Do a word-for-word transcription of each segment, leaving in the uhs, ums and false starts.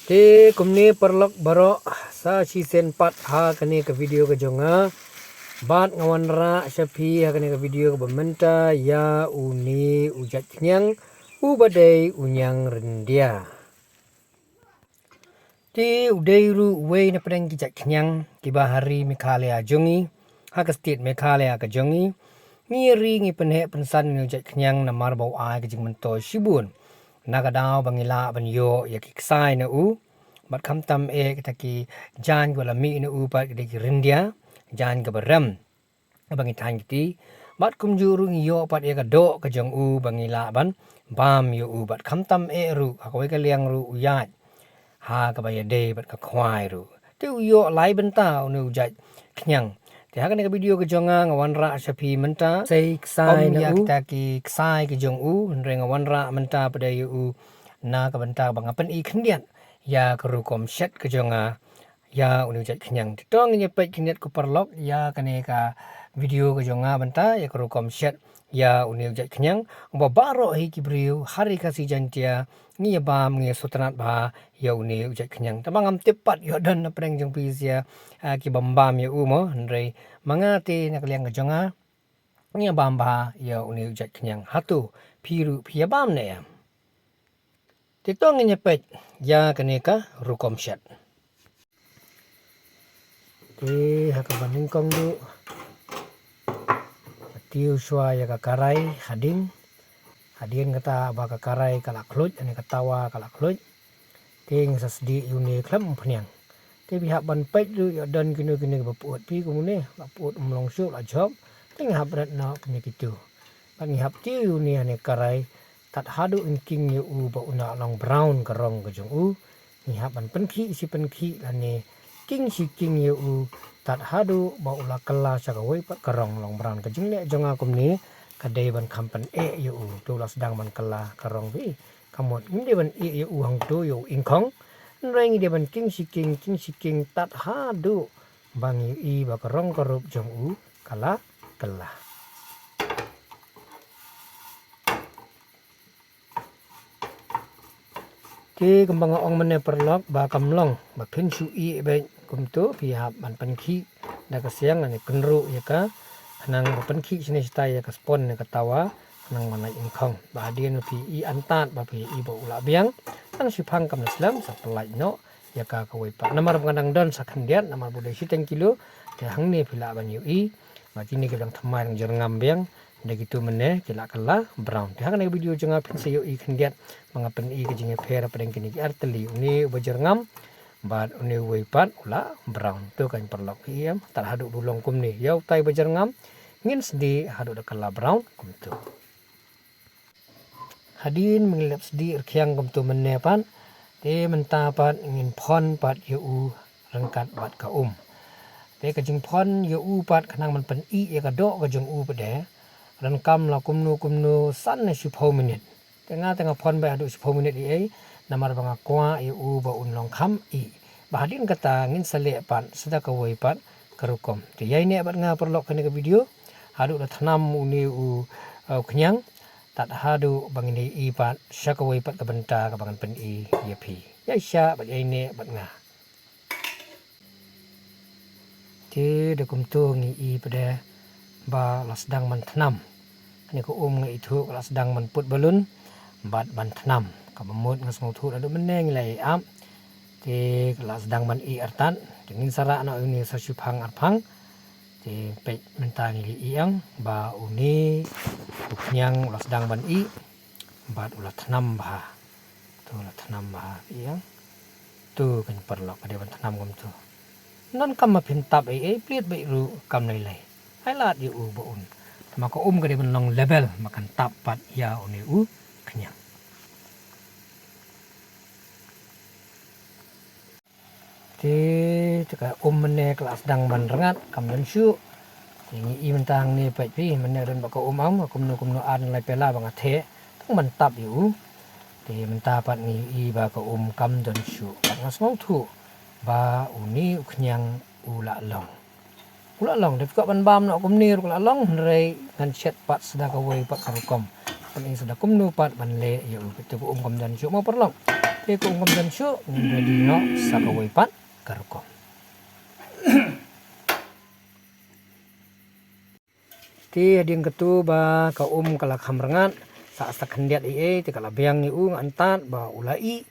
Te kumne paralok baroh, sa shisien pat ha kane ka video ka jong nga. Bad nga wanrah sha phi ha kane ka video kaba mynta ïa une u jait khñiang uba dei u ñiang ryndia. Te u dei ruh uwei na pdeng ki jait khñiang kiba ha ri Meghalaya jong ngi, ha ka state Meghalaya ka jong ngi. Ngi ri ngi pynheh pynsan une u jait khñiang namar ba u ai ka jingmyntoi shibun. Na ka daw ba ngi lah ban ïoh ïa ki ksai na u. Bad khamtam eh kita ki jaiñ kiba la mih na u pat ki dei ki ryndia, jaiñ kaba rem, ba ngi thaiñ kti. Bad kumjuh ruh ngi ïoh pat ïa ka doh ka jong u ba ngi lah ban bam ïa u, bad khamtam eh ruh ha kawei ka liang ruh u ïaid ha kaba ïadei bad ka khwai ruh. Te u ïoh lai bynta une u jait khñiang. Te ha kane ka video ka jong nga, nga wanrah sha phi mynta sei ksai na u, kita ki ksai ka jong u, hynrei nga wanrah mynta pat ïa u na ka bynta ba nga pyni khyndiat ïa ka rukom shet ka jong nga ïa une u jait khñiang. Te to ngin ïa peit khyndiat ko paralok ïa kane ka video ka jong nga bynta ïa ka rukom shet ïa une u jait khñiang. Ba baroh hi ki briew ha ri Khasi Jaiñtia ngi ïa bam, ngi ïa sngewtynnat bha ïa une u jait khñiang. Tangba ngam tip pat ïoh don na pdeng jong phi sha, ah, ki bym bam ïa u mo, hynrei ma nga te na ka liang ka jong nga ngi ïa bam bha ïa une u jait khñiang. Hato phi ruh phi ïa bam ne em? Te to ngin ïa peit ïa kane ka rukom shet. Te ha kaba nyngkong duh, tiew shuwa ïa ka karai hadien. Hadien kata ba ka karai ka la khluit, ane ka tawa ka la khluit. Te ngin sa sdieh ïa une khlem phniang. Te phi hap ban peit ruh ïoh don kino kino kiba pyut phi kum une, la pyut ym long shuh la jop. Te ngi hap ret noh kumne kito. Bad ngi hap tiew ïa une hane karai tad haduh ngin king ïa u ba u nang long brown ka rong ka jong u. Ngi hap ban pynkhih shi pynkhih lane king shi king ïa u tad haduh ba u la kylla sha kawei pat ka rong long brown. Ka jingleh jong nga kumne ka dei ban kham pyneh ïa u, to la sdang ban kylla ka rong phi. Ka mut ngim dei ban ih ïa u hangto ïa u ingkhong. Hynrei ngi dei ban king shi king, king shi king tad haduh ba ngi ïohi ba ka rong ka rup jong u ka la kylla. Te kumba nga ong mynne paralok ba kam long ba phin shu ih beit kumto, phi hap ban pynkhih da ka siang lane kynruh ïa ka, khnang ba pynkhih shane shatai ïa ka spon ne ka tawa, khnang ban lait ingkhong. Ba hadien phi ih antad ba phi ih ba u la biang, tang shiphang kam da slem sa pynlait noh ïa ka kawei pat. Namar ba nga dang don sa khyndiat, namar ba u dei shiteng kilo, te hangne phi lah ban ïohi ba kine ki dang thymmai dang jyrngam biang, da kito mynne ki la kylla brown. Te ha kane ka video jong nga phin sa ïohi khyndiat ba nga pyni ka jingïapher hapdeng kine ki artylli. Une uba jyrngam bad une uwei pat u la brown. To kan paralok, phi ïohi em, tad haduh ba u long kumne. Ïa utai ba jyrngam ngin sdieh haduh da kylla brown kumto. Hadien ba ngin lep sdieh rkhiang kumto mynne pat, te mynta pat ngin phon pat ïa u ryngkat bad ka um. Te ka jingphon ïa u pat khnang ban pynïh ïa ka doh ka jong u pat de, ryngkat la kumno kumno san ne shiphew minit. Te nga te nga phon beit haduh shiphew minit ïa ei, namar ba nga kwah ïa u ba un long kham ih. Ba hadien kata ngin sa leh pat sdang kawei pat ka rukom. Te ïaineh bad nga paralok kane ka video haduh la thnam une u, uh, khñiang, tad haduh ba ngin ïohi pat sha kawei pat ka bynta kaba ngan pyni ïa phi. Ïaishah bad ïaineh bad nga. Te da kumto ngi ïohi pat de ba la sdang ban thnam. Kane ka um nga ithuh ka la sdang ban put balun bad ban thnam. Kaba mut nga sngewthuh naduh mynne ngi la ïai ap. Te ka la sdang ban ih artat. Te ngin sa rah noh une sa shiphang arphang. Te peit mynta ngi la ïohi ïa ba une u khñiang u la sdang ban ih bad u la thnam bha. To la thnam bha, ïohi ïa. To kan paralok, ka dei ban thnam kumto. Nang kam ma phin tap ei ei, plied beit ruh kam lei lei. Ai lad ïa u ba un. Te ma ka um ka dei ban long level, ma kan tap pat ïa une u khñiang. Te, te ka um mynne ka la sdang ban rngat, kam don shuh. Te ngi ïohi mynta hangne peit phi, mynne don ba ka um am, kumno kumno ar lai pela ba nga theh, tang ban tap ïa u. Te mynta pat ngi ïohi ba ka um kam don shuh. Bad nga sngewthuh ba une u khñiang u la long. U la long, dei phi kwah ban bam noh kumne ruh ka la long, hynrei ngan shet pat sdang kawei pat ka rukom. Pynïeng sdang kumno pat ban leh ïa u, kata ka um kam don shuh mo paralok. Te kumno ngam don shuh, ngin ready noh sa kawei pat ka rukom. Te hadien katu ba ka um ka la kham rngat, sa sa khyndiat ei ei, te ka la biang ïa u, nga antad ba u la ih.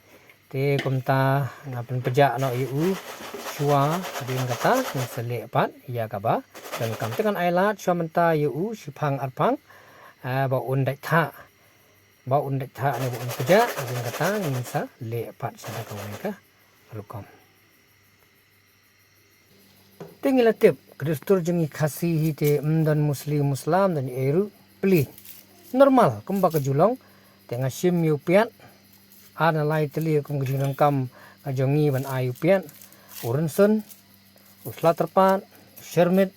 Te kumta nga pynpjah noh ïa u shuwa, hadien kata ngin sa leh pat ïa kaba donkam. Te ngan ai lad shuwa mynta ïa u shiphang arphang, ah, ba un dait thah. Ba un dait thah ne ba un pjah, hadien kata ngin sa leh pat sa da kawei ka rukom. Te ngi la tip, ka dustur jong ngi Khasi hi te ym don musli musla, ym don ei ruh plie. Normal kumba ka ju long. Te nga shim ïa u piat, ar ne lai tylli kum ka jingdonkam ka jong ngi ban ai u piat, u rynsun, u sla tyrpad, u shyrmit,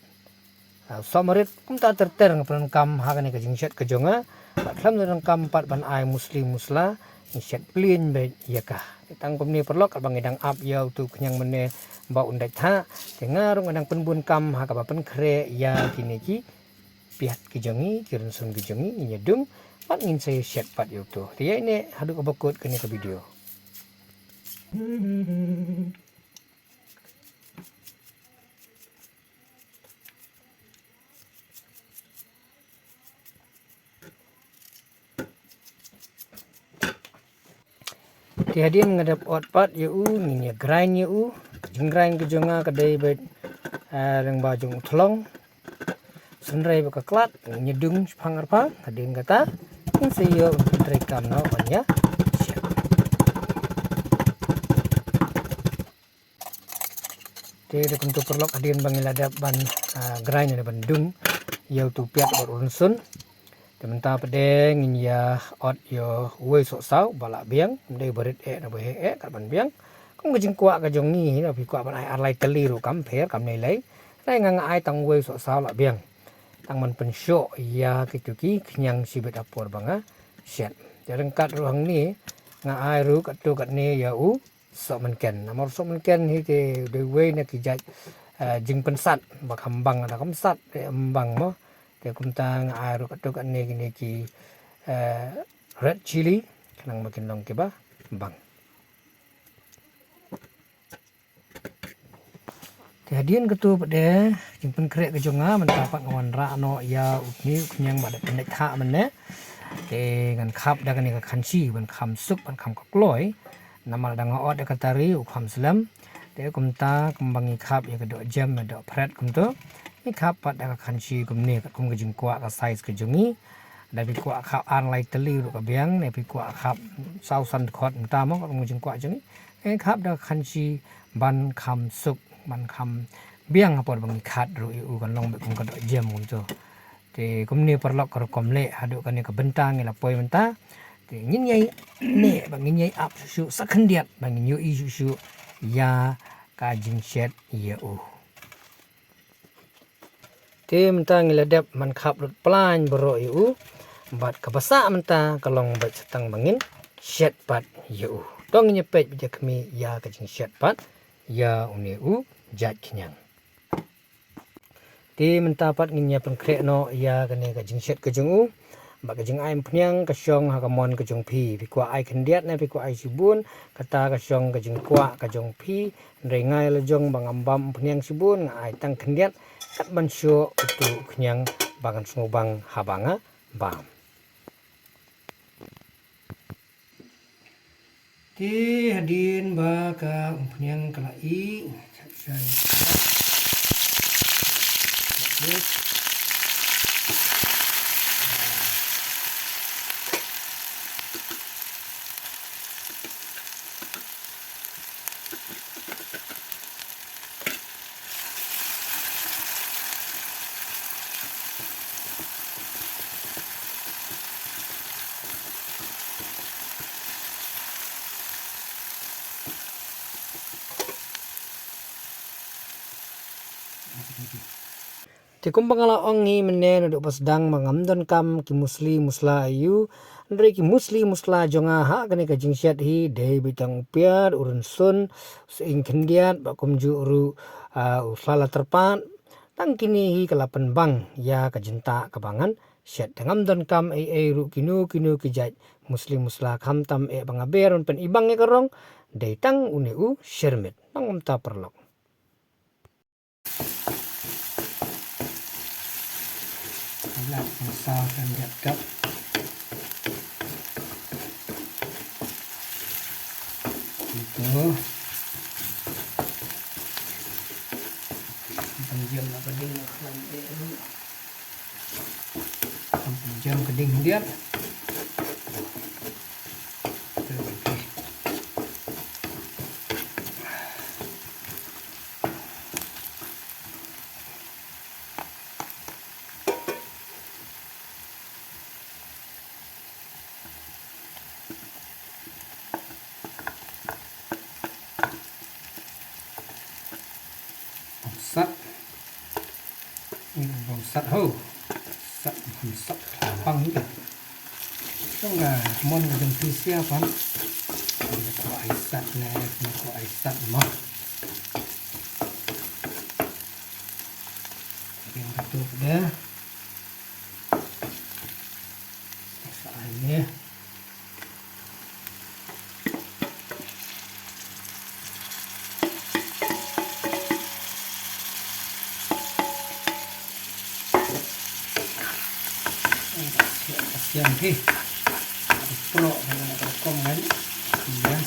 ah, u sohmarit, kumta ter ter nga pyndonkam ha kane ka jingshet ka jong nga. Bad khlem da donkam pat ban ai musli musla, ngi shet plie beit ïa ka. Te tang kumne paralok, katba ngi dang ap ïa utu u khñiang mynne ba un dait thah, te nga ruh nga dang pynbun kam ha kaba pynkhreh ïa kine ki piat ki jong ngi, ki rynsun ki jong ngi, ngin ïa dung bad ngin sa ïa shet pat ïa utu. Te ïa ine haduh kaba kut kane ka video. Te hadien nga dep ot pat ïa u, ngin ïa grind ïa u. Ka jinggrind ka jong nga ka dei beit, eh, lyngba jong u thlong. Hynrei ba ka khlad, ngin ïa dung shiphang arphang, hadien kata ngin sa ïoh ban treikam noh ban ïa shet. Te da kumtu paralok, hadien ba ngi la dep ban, ah, grind ne ban dung ïa utu u piat bad u rynsun, te mynta pat de ngin ïa ot ïa uwei u sohsaw ba la biang, ym dei ba rit eh ne ba heh eh, kat ban biang. Kum ka jingkwah ka jong ngi, lada phi kwah ban ai ar lai tylli ruh kam pher, kam lei lei. Hynrei nga, nga ai tang uwei u sohsaw la biang, tang ban pynshoh ïa kitu ki khñiang shibit ha por ba nga shet. Te ryngkat ruh hangne nga ai ruh katto katne ïa u sohmynken. Namar u sohmynken hi te dei uwei na ki jait, eh, jingpynsat ba kham bang, lada kham sat te ym bang mo. Te kumta nga ai ruh katto katne kine ki, eh, red chilli, khnang ba kin long kiba bang. Te hadien katu pat de, jingpynkhreh ka jong nga, mynta pat nga wanrah noh ïa une u khñiang ba dep pyndait thah mynne. Te ngan khap da kane ka khansi ban kham suk, ban kham ka kloi. Namar lada nga ot da ka tari u kham slem. Te kumta kumba ngi khap ïa ka doh jem, doh phret kumtu, ngi khap pat da ka khansi kumne, katkum ka jingkwah ka size ka jong ngi. Lada phi kwah khap ar lai tylli ruh ka biang, ne phi kwah khap saw san dkhot mynta mo, katkum ka jingkwah jong ngi. Ngi khap da ka khansi ban kham suk, ban kham biang ha por ba ngi khat ruh ïa u, kan long beit kum ka doh jem kumtu. Te kumne paralok ka rukom leh haduh kane ka bynta ngi la poi mynta. Te ngin ïai neh bad ngin ïai ap shuh shuh sa khyndiat ba ngin ïohi shuh shuh ïa ka jingshet ïa u. Te mynta ngi la dep ban khap lut plain baroh ïa u. Bad kaba sah mynta ka long beit sa tang ba ngin shet pat ïa u. To ngin ïa peit beit ïa khmih ïa ka jingshet pat ïa une u jait khñiang. Te mynta pat ngin ïa pynkhreh noh ïa kane ka jingshet ka jong u. Bad ka jingai umphniang ka shong ha ka mon ka jong phi. Phi kwah ai khyndiat ne phi kwah ai shibun, kata ka shong ka jingkwah ka jong phi. Hynrei nga la jong ba ngam bam umphniang shibun, nga ai tang khyndiat kat ban shoh utu u khñiang ba ngan sngewbang haba nga bam. Te hadien ba ka umphniang ka la ih, Te kumba nga la ong hi mynne naduh ba sdang ba ngam donkam ki musli musla ïa u. Hynrei ki musli musla jong nga ha kane ka jingshet hi dei beit tang u piat, u rynsun, u sying khyndiat, bad kumjuh ruh, ah, u sla la tyrpad. Tang kine hi ka la pynbang ïa ka jingtah kaba ngan Shet te ngam donkam ei ei ruh kino kino ki jait musli musla, khamtam eh ba nga ber ban pynibang ïa ka rong, dei tang une u shyrmit. Nang mynta paralok. Lap nasa kan diat kap. Itu. Panjang nak ka ding nak khlaiñ eh. Panjang ka ding diat. Bamsat. Ni bamsat ho. Sat bamsat bang ni. Tong ga mon ga jong pisia pan. Ko ai sat ne, ko ai sat ma. Yang katu dah. Sa ai ni. Siang ki. Pro kan ka kom kan. Ya.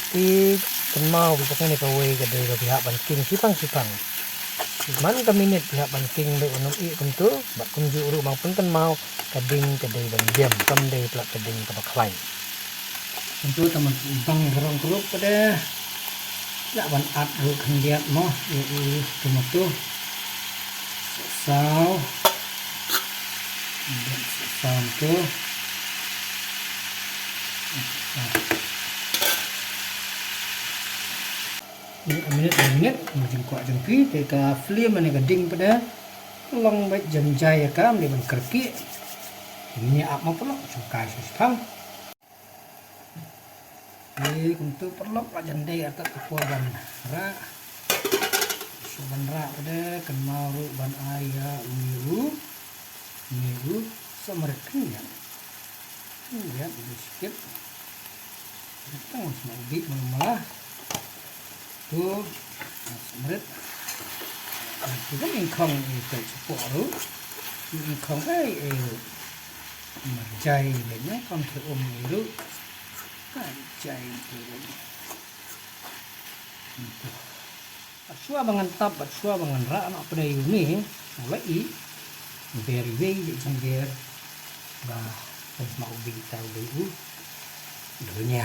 Te kynmaw ba kane kawei ka dei ba phi hap ban king shipang shipang. Man ka minit phi hap ban king bad ym ih kumtu, bad kumjuh ruh ban pynkynmaw ka ding ka dei ban jem, kam dei palat ka ding kaba khlaiñ. Kumtu tang ban bang ka rong ka rup ka dei. Lah ban add ruh khyndiat mo, ïa u tomato. Saw. Khyndiat saw tu. Ni minit, minit, jingkwah jong phi, te ka flame ne ka ding pat de. Long bad jam jai ïa ka, ym dei ban kyrkieh. Ni ap ma pynlong, jong kai shu shipang. Te kumtu paralok la jan dei artat ka por ban rah. Shu ban rah pat de, kynmaw ruh ban ai ïa u, u, sohmrit khyndiat. Khyndiat, u skip. Tang sma u bih mala mala. Tu, sohmrit. Tu kan ingkhong i kai support ruh. Ingkhong kai, eh, ruh. Marjai le ne kam te um i ruh. Marjai tu ruh. Bad shuwa ba ngan tap, bad shuwa ba ngan rah, na pdei u ne, u la i, ber iwei, ïa jingber, ba, ba ma u bita u dei u, dunya.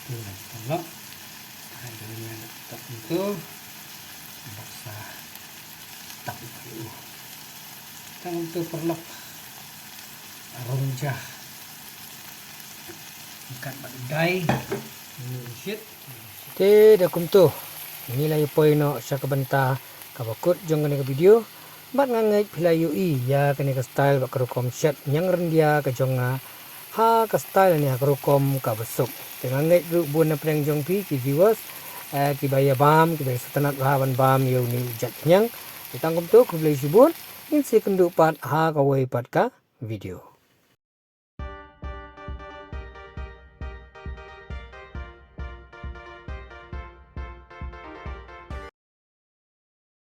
Tu na tolok, ai dunya na tap tu, baksa, tap u. Tang tu paralok, arung jah, kat bad dai, ni shit. Te da kumtu ngi la ïa poi noh sha ka bynta kaba kut jong kane ka video. Bad nga ngeit phi la ïohi ïa kane ka style bad ka rukom shet ñiang ryndia ka jong nga ha ka style ne ha ka rukom kaba suk. Te nga ngeit ruh bun na pdeng jong phi ki viewers, eh, kiba ïa bam, kiba ïa sngewtynnat bha ban bam ïa une u jait ñiang. Te tang kumtu khublei shibun, ngin sa ïakynduh pat ha kawei pat ka video.